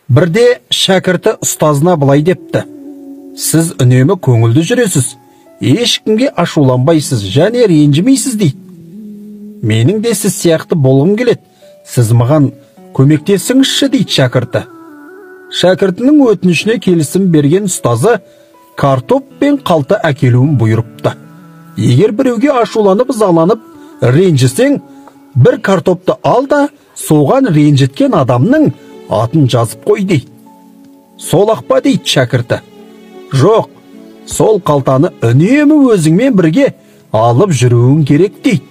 Бірде шәкірті ұстазына былай депті: сіз үнемі көңілді жүресіз, ешкімге ашуланбайсыз және ренжімейсіз дейді. Менің де сіз сияқты болғым келеді, сіз маған көмектесіңізші дейді шәкірті. Шәкіртінің өтінішіне келісім берген ұстазы картоп пен қалта әкелуін бұйырыпты. Егер біреуге ашуланып, ызаланып, ренжісең, бір картопты ал да соған ренжіткен адамның атын жазып қой дейді. Сол ақ па дейді шәкірті. Жоқ, сол қалтаны үнемі өзіңмен бірге алып жүруің керек дейді.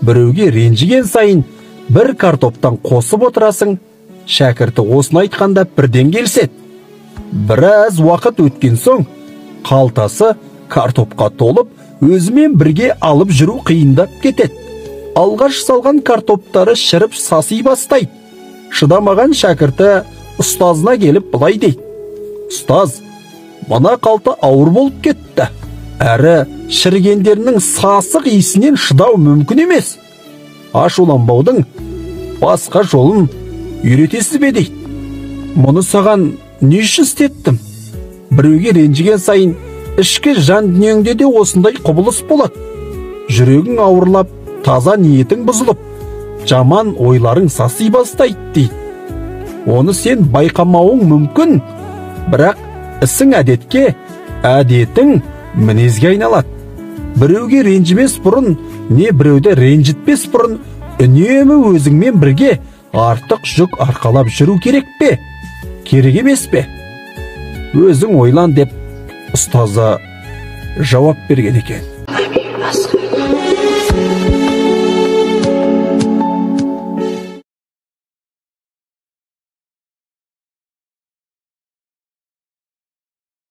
Біреуге ренжіген сайын бір картоптан қосып отырасың. Шәкірті осыны айтқанда бірден келіседі. Біраз уақыт өткен соң қалтасы картопқа толып, өзімен бірге алып жүру қиындап кетеді. Алғаш салған картоптары шіріп саси бастайды. Шыдамаған шәкірті ұстазына келіп былай дейді: ұстаз, мына қалта ауыр болып кетті. Әрі шірігендерінің сасық иісінен шыдау мүмкін емес. Ашуланбаудың басқа жолын үйретесіз бе дейді. Мұны саған не үшін істеттім? Біреуге ренжіген сайын ішкі жан дүниеңде де осындай құбылыс болады. Жүрегің ауырлап, таза ниетің бұзылып, жаман ойларың саси бастайды дейді. Оны сен байқамауың мүмкін, бірақ ісің әдетке, әдетің мінезге айналады. Біреуге ренжімес бұрын, не біреуді ренжітпес бұрын үнемі өзіңмен бірге артық жүк арқалап жүру керек пе? Керек емес пе? Өзің ойлан деп ұстазы жауап берген екен.